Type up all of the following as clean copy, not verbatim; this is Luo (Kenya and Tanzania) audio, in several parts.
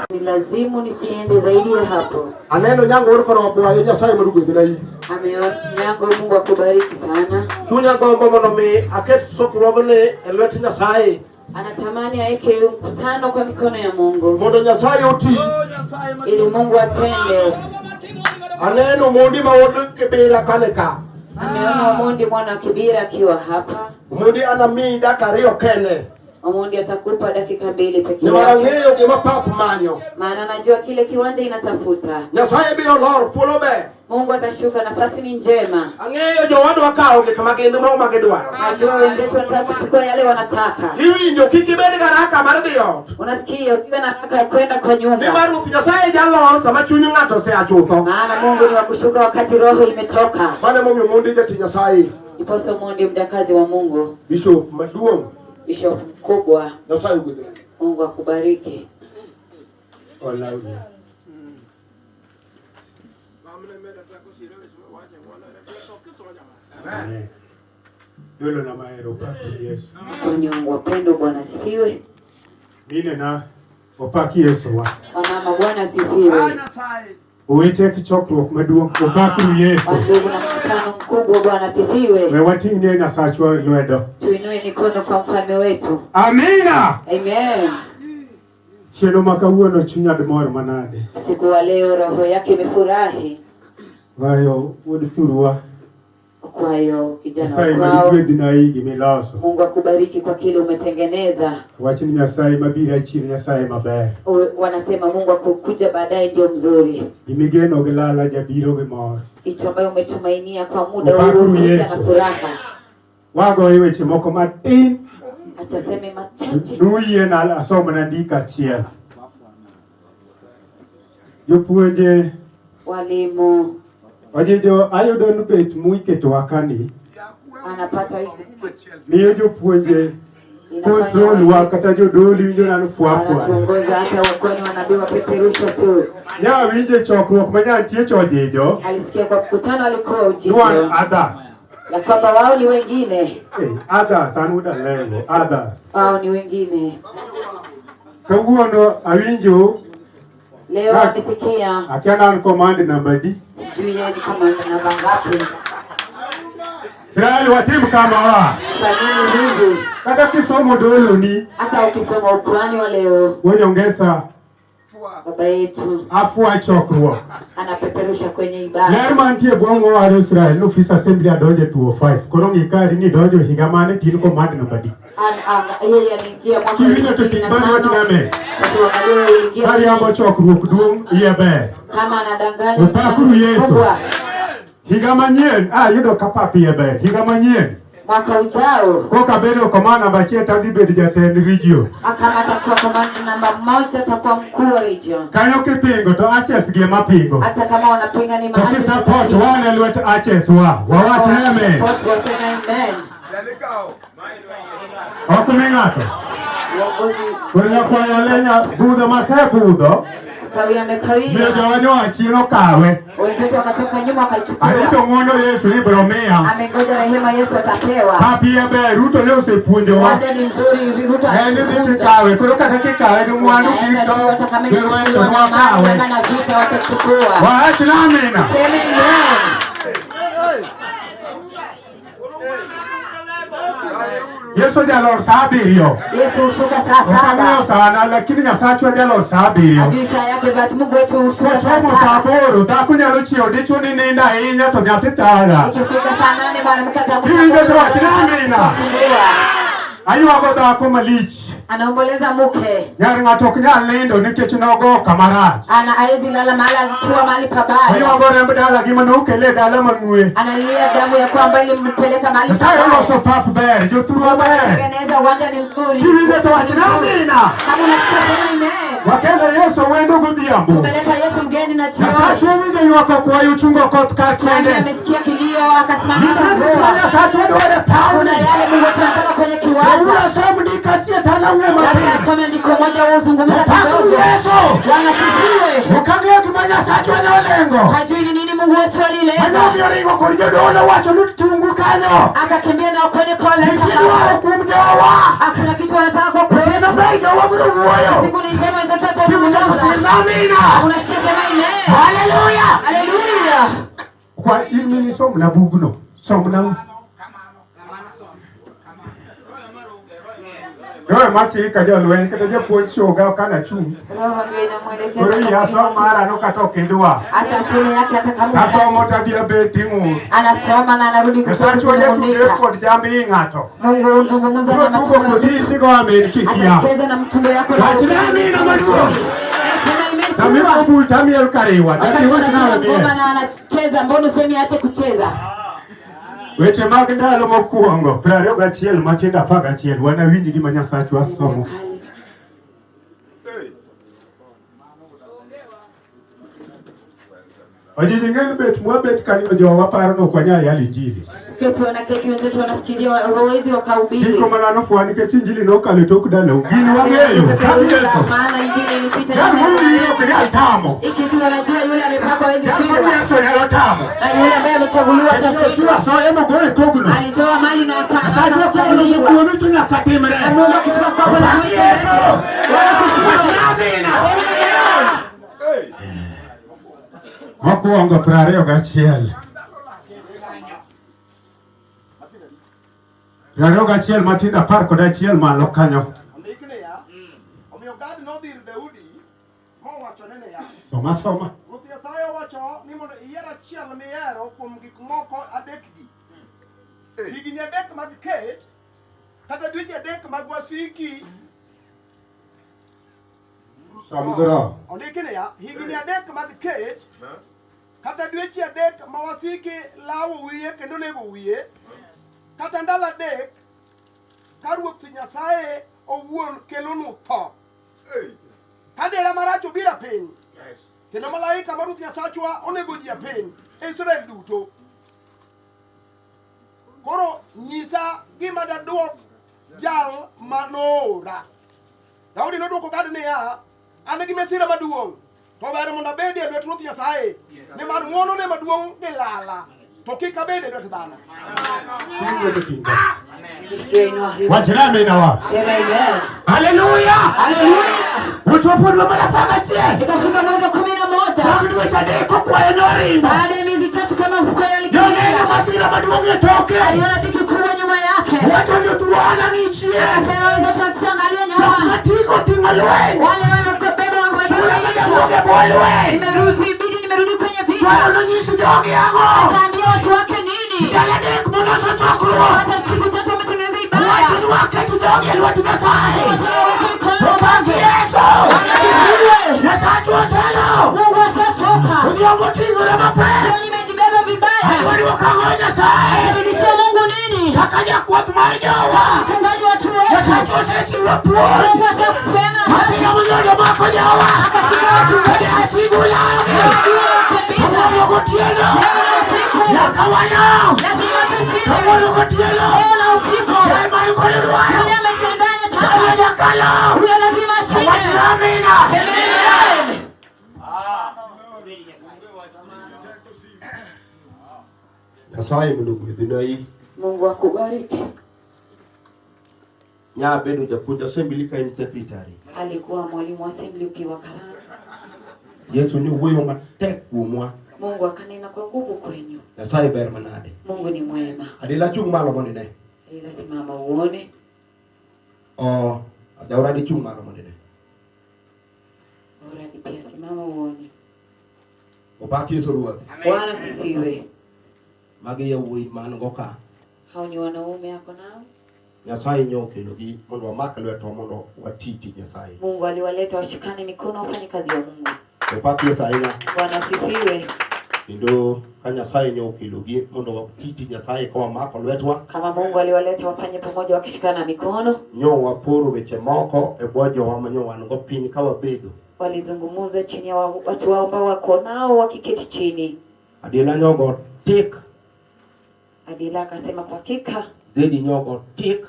Nilazimu nisiende zaidi ya hapo. Aneno nyango ur koro bwaye Nyasaye mondo ogwedhna. Nyango, Mungu akubariki sana. Chunya gombo mondo mi aket sokruogni e lwet Nyasaye. Anatamani aeke mkutano kwa mikono ya Mungu Mondo Nyasaye oti. ili Mungu atende. Aneno mondi ma wuod Kibira kane ka. Ameona Omondi mwana wa Kibira akiwa hapa. Omondi anamiyi dakika ariyo kende. Omondi atakupa dakika 2 peke Nimar yake, ang'eyo gima pap manyo. maana najua kile kiwanja inatafuta. Nyasaye biro lor thuolo ber. Mungu atashuka, nafasi ni njema. Ang'eyo jowadwa kawo gik ma gin go ma gidwaro. Najua wenzetu wanataka kuchukua yale wanataka. Iwinjo kik ibed gi haraka mar dhi ot. Unasikia, usiwe na haraka ya kwenda kwa nyumba, Nimar Ruoth Nyasaye jalor sama chuny ng'ato osea chutho. maana Mungu ni wa kushuka wakati roho imetoka. Mano emomiyo Omondi jatich Nyasaye, Ndiposa Omondi mjakazi wa Mungu, Bishop maduong', bishop mkubwa, Nyasaye ogwedhou. Mungu akubariki. Olawna. Amen. Dolo na mahero opaku Yesu. Kwani wangu wapendwa, Bwana asifiwe. Mine na opaki Yesu wa. Wamama, Bwana asifiwe. Owete kichokruok maduong' opaku Yesu. Wandugu na mkutano mkubwa, Bwana asifiwe. We wating'ne Nyasachwa lwedo. Tuinue mikono kwa mfalme wetu. Amina. Amen. Chieno ma kawuono chunya mor manade. Usiku wa leo roho yake imefurahi. Wayo wuod thurwa. Kwa hiyo kijana Nyasaye wa kwao, madigwedhna gi miloso. Mungu akubariki kwa kile umetengeneza. Wach ni Nyasaye mabiro achien Nyasaye maber. Wanasema Mungu akukuja baadaye ndio mzuri. Gimigeno gi lala jabiro gi mor. Kitu ambayo umetumainia kwa muda huu Upakuru kuja na Yesu. furaha. Wagoye weche moko matin. Acha seme machache. Nuyiena asomna ndiko achiel. Jopuonje Walimu ojijo ayudo ni bet muiketowa kani anapata miyo jopuonje inafanya control wa kata jodolo winjo nano fwafwa. wanatuongoza hata wakoni wanabii wapeperusha tu. Nya winjo e chokruok ma nyantie chojijo Alisikia kwa mkutano alikuwa ni wan ujijo others. ya kwamba wao ni wengine, Hey, others an wuod Alengo others. wao ni wengine. Kawuono awinjo Leo amesikia akia na an command namba D. sijui yeye ni kama namba ngapi. Israel watim kama wa. Fanyeni hivi, Kata kisomo doloni hata ukisoma ukuhani wa leo, wonyongesa baba yetu afwa chokruok. anapeperusha kwenye ibada. Ler mantie bwong'o mar Israel ni office assembly adonje 205. Koro ng'i kari ni donjo higa mane tin command namba D. Yeye aliingia mwaka Kiwinjo to elfu mbili tik na bani wach tano. name. Basi uangalie wewe uliingia Kariambo lini. chokruok duong' iye ber. Kama anadanganya Upakuru Yesu. mkubwa. Higa manyien ayudo ka pap iye ber. Higa manyien Mwaka ujao koka bedo command namba achiel tadhi bedo jatend region. kama atakuwa komanda namba 1 atakuwa mkuu wa region. Kanyo kipingo to Aches gi ema pingo. Hata kama wanapinga ni To mahali kisupport wan e lwet Aches wa. Wawach amen. Support waseme amen. Ok mi ng'ato. Uongozi Koro nyakwaya lenya budho masebudho kawia amekawia. miyo jowa achien okawe. Wenzetu wakatoka nyuma wakaichukua. Arito ng'wono Yesu ni biro miya. Amengoja rehema Yesu atapewa. Pap iye ber Ruto ne osepuonjowa. Uwanja ni mzuri, Ruto En idhi alitufunza. tikawe koro kata kikawe gi mwandu Wanaenda tu hata kama gi lweny to inachukuliwa na mali nwakawe. ama na vita watachukua. Wach namina. Sema amen. Yesu jalor sa abiriyo. Yesu hushuka saa Ok ang'eyo 7. sana lakini Nyasachwa jalor sa abiriyo. Hajui saa yake, but Mungu wetu hushuka saa Kochomo sa 7. aboro dhako nyalo chiewo dichuo ni nindo ahinya to nyathi thaga. Ikifika saa 8 mwanamke ataamka. Kiwinjo to wach namina. Kusumbua. Aywago dhako malich. Anaomboleza mke. Nyar ng'ato ok nyal nindo nikech nogo kama rach. Ana haezi lala mahali alitua mahali pabaya. Aywago remb dalagi manokele e dala mang'we. Analia damu ya kwamba ilimpeleka mahali Nyasaye pabaya. oloso pap ber, jothurwa ber. Tengeneza uwanja ni mzuri. Kiwinjo to wach namina. Kama unasikia sema amen. Wakelo Yesu wendo godhiambo. Tumeleta Yesu mgeni na jioni. Nyasachwa owinjo ywak okwayo ochungo koth kar Nani kende. amesikia kilio akasimamisha Nitie gik ma mvua. Nyasachwa dwaro e Kuna pawni. yale Mungu wetu anataka kwenye Kawuono kiwanja. asom ndiko achiel to anawuo Sasa matin. asome andiko moja au uzungumza Opaku kidogo. Yesu. Bwana sifiwe. Ok ang'eyo gima Nyasachwa ne olengo. Hajui ni nini Mungu wetu alilenga. Mano oringo kod jodolo wacho ni tungu kanyo. Akakimbia na okone kole. Gidwaro kuom jowa. Hakuna kitu wanataka kwa kweli. Otieno ber jowa biro wuoyo. Siku ni njema wenzetu Kiwinjo to watazungumza. amina. Unasikia sema amen. Haleluya. Haleluya. Kwa in mini somna bugno. Somna. Roho ema chika jolweny kata japuonj choga kana chung'. Roho ndio inamwelekeza. Koro kwa iya som mara no kata ok idwa. Hata asome yake hata kama Asomo tadhi abet ting'ur. anasoma na anarudi Nyasachwa jatudre kunung'unika. kod jamb i ng'ato. Mungu huzungumza Biro na tugo matumbo ya kodi mtu. tigo amen kikia. Atacheza na mtumbo yako na Wachna amina maduong'. Sema amen Samiro kubwa. obul tamiel kariwa. Wakati Dadi wach nawe anapiga ngoma miel. na anacheza, mbona usemi aache kucheza? Weche mag ndalo mokwongo 21 matindo 11 wanawinj gima Nyasachwa somo. Ojiji ng'eny bet mwabet kanyo jowa waparo ni ok wanyal yalo injili. Keti wanaketi wenzetu wanafikiria hawawezi wakahubiri. Siko mana nofwa nikech injili nokalo e tok dalau. Gini wang'eyo. Kaka Yesu. Maana injili ilipita Jal nyuma ya mowinjo ok nyal tamo. Hiki tu wanajua yule amepakwa hawezi Jal shindwa. moyier to nyalo tamo. Na yule ambaye amechaguliwa Ochiwo atashindwa. asoya mogoyo e kogno. Alitoa mali na Nyasachwa kogno akachaguliwa. mokuomi to nyaka timre. Na Mungu akisema kwako Opak lazima Yesu. itendeke. Bwana asifiwe. Wachna amina. Amen. Mokwongo 21. 21 matindo 11 malo kanyo. Ondik niya, omiyo Gad nodhi ir Daudi mowachone niya, Soma soma. Ruoth Nyasaye owacho ni mondo iyier achiel mihero kuom gik moko adekgi. Higni adek mag kech, kata dweche adek mag wasiki. Som gro. Ondiki niya, higni adek mag kech, kata dweche adek ma wasiki lawo wiye kendo nego wiye, kata ndalo adek ka Ruoth Nyasaye owuon kelonu tho. Ka dera marach obiro e piny, kendo malaika mar Ruoth Nyasachwa onego ji e piny, e Israel duto. Koro nyisa gima daduok jal ma noora. Daudi nodwoko Gad niya, an gi masira maduong', to ber mondo abedi e lwet Ruoth Nyasaye, nimar ng'wonone maduong' gi lala, to kik abed e lwet dhano. Pingo to pingo. Nisikie inua hivi. Wachna amina wa. Sema amen. Haleluya. Haleluya. Ochopo dwe mar 11. Ikafika mwezi wa 11 Bang' dweche adek kokwayo noringo. baada ya miezi tatu kama kweli Joneno alikimbia. masira maduong' e toke. Aliona dhiki kubwa nyuma yake. Wacho ni otuwana ng'ichien. Akasema wenzetu wasiangalie Jok nyuma. mating'o ting'o lweny. Wale wamebeba Chula wamebeba ma vita. jawuok e bwo lweny. Nimerudi ibidi nimerudi kwenye Kwaro vita. nonyis jogi ang'o? Akaambia watu wake nini? Ndalo adek moloso chokruok. Hata siku tatu wametengeneza ibada. Wach ni waketo jogi e lwet Nyasaye. Watu wanaweka mikono. Opak Yesu. Asifiwe. Nyasachwa oselo. Mungu ashashuka. Odhiambo oting'ore mapek. Leo nimejibeba vibaya. Adwaro kang'o Nyasaye. Nirudishie Mungu nini? Kaka jakwath mar jowa. Mchungaji watu wetu. Nyasachwa osechiwo puonj. Mungu ashakupeana nafasi. Masira monyodo mako jowa. Akashika watu wetu. Asigu laogi. Adui anawakimbiza. Kawuono gotieno. Leo na usiku. Nyaka walo. Lazima tushinde. Kawuono gotieno. Leo na usiku. Jal man kod dwaro. Yule ametendana Kawuono taka. nyaka lo. Huyo lazima ashinde. Wachna amina. Amen. Nyasaye mondo ogwedhnai. Mungu akubariki. Nya bedo japuonj assembly ka in secretary. Alikuwa mwalimu wa assembly ukiwa Karara. Yesu ni wuoyo matek kuomwa. Mungu akanena kwa nguvu kwenyu. Nyasaye ber manade. Mungu ni mwema. Adila chung' malo mondo ine. Ila simama uone. O Jauradi chung' malo mondo ine. Uradi pia simama uone. Opak Yesu Ruoth. Bwana sifiwe. Magi yawuoyi man go ka. Hao ni wanaume ako nao. Nyasaye nyo okelogi mondo wamak lwetwa mondo wati tich Nyasaye. Mungu aliwaleta washikane mikono wafanye kazi ya Mungu. Opak Yesu ahinya. Bwana sifiwe. Kendo ka Nyasaye nyo okelogi mondo wati tich Nyasaye ka wamako lwetwa, Kama Mungu aliwaleta wafanye pamoja wakishikana mikono, nyo waporo weche moko e bwo jowa ma nyo wan go piny ka wabedo. walizungumza chini ya watu wao ambao wako nao wakiketi chini. Adiela nyogo tik, Adila akasema kwa hakika, Zedi nyogo tik,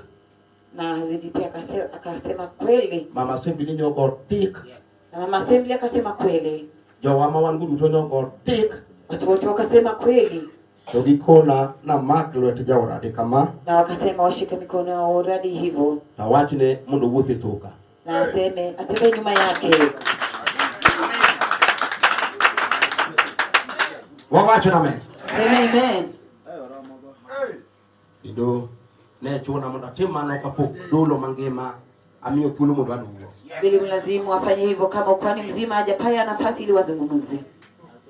na Zedi pia akasema kweli, Mama Assembly nyogo tik, na mama Assembly akasema kweli, jowa ma wan go duto nyogo tik. watu wote wakasema kweli, To gikona namak lwet jaoradi kama na wakasema washike mikono ya uradi hivyo, tawachne mondo owuoth e toka. na aseme atembee nyuma yake. Wawacho name. Sema amen. Kendo ne chuna mondo atim mano kapok dolo mangima amiyo thuolo mondo an owuo. Ilimlazimu afanye hivyo kama ukwani mzima hajapaya nafasi ili wazungumze.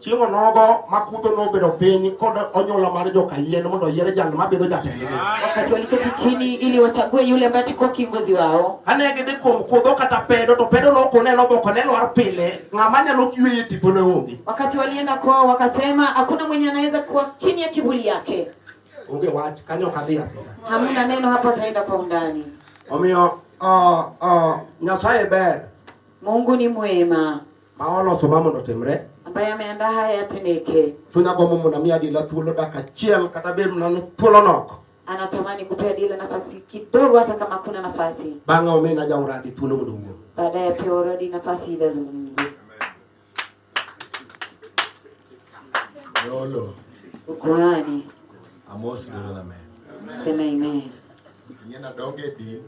Chieng' onogo ma kudho nobedo piny kod onyuola mar joka yien mondo oyier jal mabedo jatendgi. Wakati waliketi chini ili wachague yule ambaye atakuwa kiongozi wao, Kane gidhi kuom kudho kata pedo to pedo nokone noboko ne lwar pile ng'ama nyalo yweyo e tipone onge. wakati walienda kwao wakasema hakuna mwenye anaweza kuwa chini ya kivuli yake. Onge wach kanyo ok adhi asida. Hamna neno hapo, ataenda kwa undani. Omiyo Nyasaye ber Mungu ni mwema ma oloso ma mondo otimre. ambaye ameandaa haya yatendeke. Chunya gombo mondo amiya Adila thuolo dakika achiel kata bed mana ni thuolo nok. Anatamani kupea Dila nafasi kidogo, hata kama hakuna nafasi. Bang'e omina Jauradi thuolo mondo owuo. Baadaye pia Uradi nafasi ili azungumze. Yolo, Ukuhani, amos dolo na me. sema amen. Ing'e donge e din,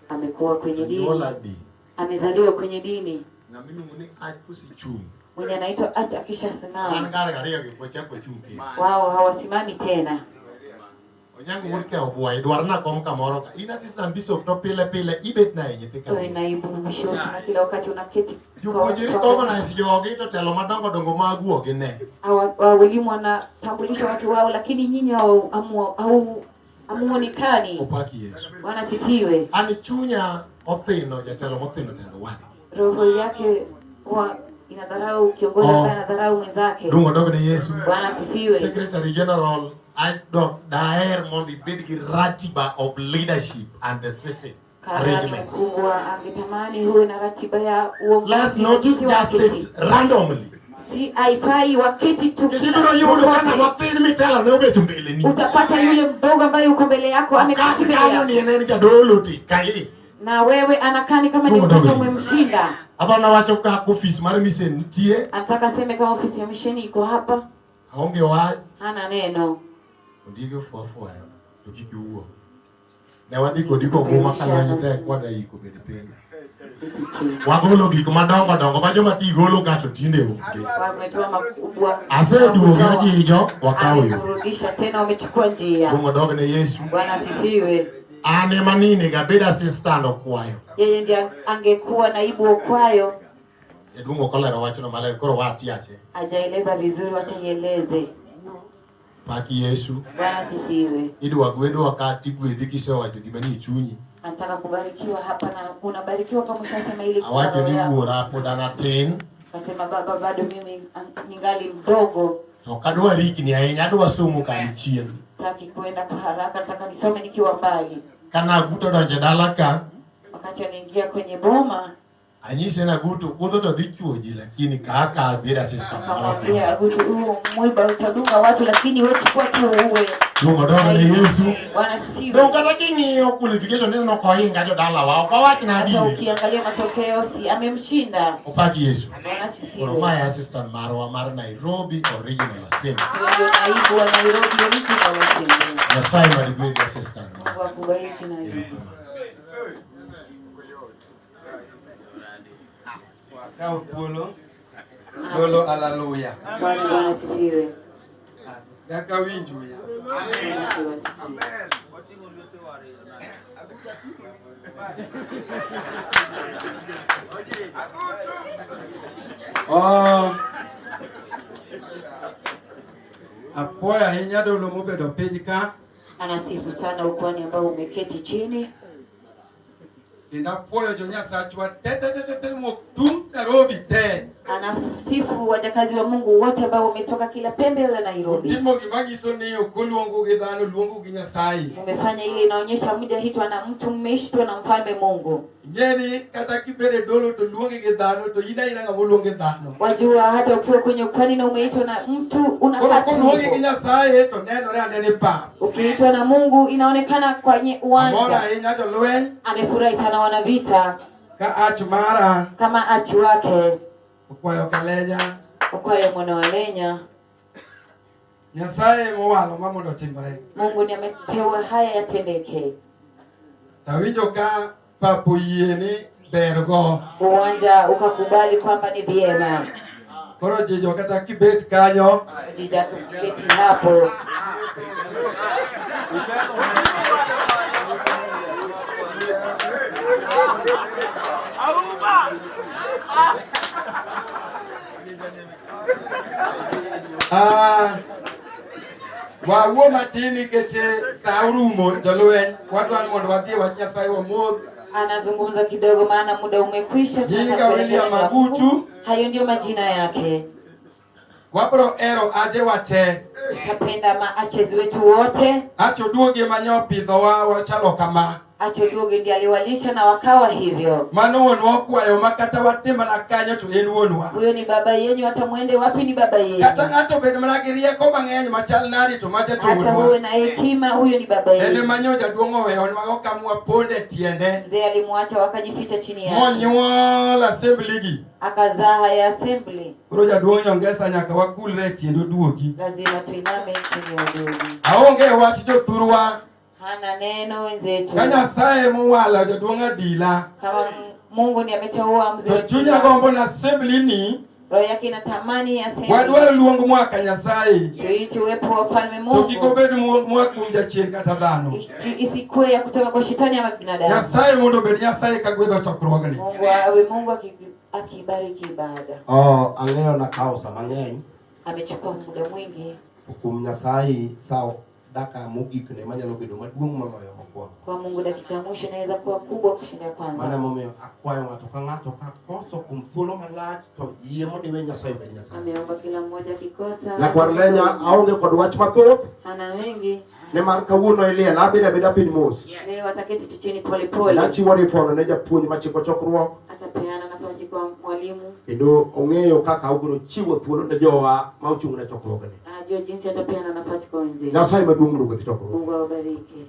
Amekuwa kwenye dini, anyuola din. amezaliwa kwenye dini. Ng'ama iluongo ni ach kosechung'. Mwenye anaitwa acha An akishasimama, kare ariyo gi pok wachung' kendo. wao hawasimami tena. Onyango wuod ke obwayi dwarna kom kamoro ka. In assistant bishop to pile pile ibet na e nyithi Wewe kanisa. naibu bishop na kila wakati unaketi kwa Jopuonjre watoto. organize jogi to telo madongo dongo mag wuogi ne. Walimu wanatambulisha watu wao, lakini nyinyi hamuonekani. Opaki Yesu. Bwana sifiwe. An chunya othino jatelo mothino tendo wadgi. Roho yake huwa inadharau kiongozi Oh. ambaye anadharau mwenzake. Dungo dog ne Yesu. Bwana sifiwe. Secretary General, I don't daher mondo ibed gi ratiba of leadership and the city Karani arrangement. mkubwa angetamani huwe na ratiba ya Let's uongozi na not jinsi just waketi. sit randomly. Si haifai waketi tu Nikech kila ibiro yudo ka popote. ng'ama thin mitelo ne obet mbeleni. Utapata yule mdogo ambaye yuko mbele yako ameketi Kati mbele kanyo yako, ni en en jadolo ti kai. na wewe anakaa ni kama ni Mungu mtoto ndogo. umemshinda. Hapana wacho ka ofis mar mission nitie, Anataka aseme kama ofisi ya misheni iko hapa, aonge wach, hana neno. ondiege fwa fwayo to kik iwuo. Ne wadhi kodi koguma ka lweny tek wadaiko bed piny. Eti chini. Wagolo gik madongo dongo ma joma ti golo ka to tinde onge. Wametoa makubwa. Aseduoge ojijo wakawo yo. Ameturudisha tena, wamechukua njia. Duong' odog ne Yesu. Bwana asifiwe. An ema niniga abed assistant okwayo. Yeye ndiye angekuwa naibu wa ukwayo. Jaduong' ok olero wachno maler koro watiache. Hajaeleza vizuri, wacha ieleze. Pak Yesu. Bwana asifiwe. Idwa gwedhwa ka tigwedhi kisewacho gima nie chunyi. Anataka kubarikiwa hapa na unabarikiwa kama ushasema ili kwa Awacho roho ni yako. wuora pod an atin Kasema baba, bado mimi ningali mdogo, to ok adwa rikni ahinya adwa somo kar chien. sitaki kuenda kwa haraka, nataka nisome nikiwa mbali. Kana Aguto donjo e dala ka Wakati anaingia kwenye boma, anyise ni Aguto kudho to dhi chuo ji lakini ka ka bed assistant mar akamwambia opira. Agutu, huo mwiba utadunga watu, lakini wewe chukua tu uwe. Duong' odog ne Yesu. Bwana asifiwe. Dong kata king'iyo qualification ineno kohinga jodalawa ok awach na Hata adier. ukiangalia matokeo si amemshinda. Opak Yesu. Bwana Koro asifiwe. mae assistant marwa mar Nairobi Original Assembly. Huyo ndio naibu wa Nairobi Original Assembly. Nyasaye madigwedhi assistant Mungu marwa. akubariki naibu. Wakaw thuolo golo alaluya Bwana Bwana asifiwe. kaka winjuya Yesu asifiwe. Oh. Apuoyo ahinya dolo mobedo piny ka Anasifu sana ukwani ambao umeketi chini. kendo apuoyo jo Nyasachwa te te te te te mowuok tung' Nairobi te. Anasifu wajakazi wa Mungu wote ambao wametoka kila pembe la Nairobi. Timo gima nyiso ni ok oluongu gi dhano oluongu gi Nyasaye. Umefanya ile inaonyesha hamjaitwa na mtu, mmeitwa na mfalme Mungu. Ing'e ni kata kibedo e dolo to luongi gi dhano to in aina ng'ama oluong gi dhano. Wajua hata ukiwa kwenye ukwani na umeitwa na mtu Koro unakaa tu koluongi gi hivyo. Nyasaye to nenore ane ni pap. Ukiitwa na Mungu inaonekana kwenye Amor uwanja. ahinya jolweny Amefurahi sana wanavita ka ach mara kama achi wake okwayo kalenya Okwayo mwana wa Lenya. Nyasaye mowalo ma mondo otimre. Mungu ndiye ameteua haya yatendeke. Tawinjo ka pap oyie ni bergo. Uwanja ukakubali kwamba ni vyema. Koro jijo kata kibet kanyo Jija tuketi hapo. Ah, wawuo matin nikech sa orumo jolweny wadwa ni mondo wadhi e wach Nyasaye wamodh. Anazungumza kidogo maana muda umekwisha. Tunataka Nyinga kuelekea William neno la Mungu. Agutu. Hayo ndiyo majina yake. Wabro ero aje wate. Tutapenda maachezi wetu wote. Acho duogi ema opidhowa wachalo kama. Acho Duogi ndiye aliwalisha na wakawa hivyo. Mano wuonwa okwayo ma kata watim mana kanyo to en wuonwa. Huyo ni baba yenyu, hata mwende wapi ni baba yenu. Kata ng'ato obed mana gi rieko mang'eny machal nadi to macha to Hata huwe wuonwa. na hekima, huyo ni baba En yenu. ema nyo jaduong' oweyonwa kamwa ponde tiende. Mzee alimwacha wakajificha chini yake, Monyuol assembly gi. akazaa haya assembly. Koro jaduong' Nyongesa nyaka wakulre e tiend oduogi. Lazima tuiname chini ya Oduogi. Aonge wach jothurwa. Hana neno wenzetu, Ka Nyasaye mowalo jaduong' Adila. kama Mungu ndiye ameteua mzee To wetu. chunya gombo na assembly ni Roho yake inatamani assembly, wadwaro luong mwaka Nyasaye. tuiche uwepo wa ufalme To kik Mungu, obed moa kuom jachien kata dhano. Isikuwe ya kutoka kwa shetani ama binadamu. Nyasaye mondo obed Nyasaye ka gwedho chokruogni. Mungu awe Mungu akibariki ibada. Oh, ang'eyo nakawo sa mang'eny Amechukua muda mwingi to kuom Nyasaye sa dakika mogik ne manyalo bedo maduong' moloyo mokwongo. kwa Mungu, dakika ya mwisho inaweza kuwa kubwa kushinda ya Mano kwanza. emomiyo akwayo ng'ato ka ng'ato ka koso kuom thuolo malach to yie mondo iwe Nyasaye obed Nyasaye. Ameomba kila mmoja akikosa, Nyakwar Lenya aonge kod wach mathoth hana wengi nimar kawuono iliel abedo abeda piny mos. leo, ataketi tu chini polepole, Nachiwo rifono ne japuonj machiko chokruok atapeana nafasi kwa mwalimu, kendo ong'eyo kaka obiro chiwo thuolo ne jowa ma ochung' ne chokruogni. anajua jinsi atapeana nafasi kwa wenzetu. Nyasaye maduong' mondo ogwedh chokruok. Mungu awabariki.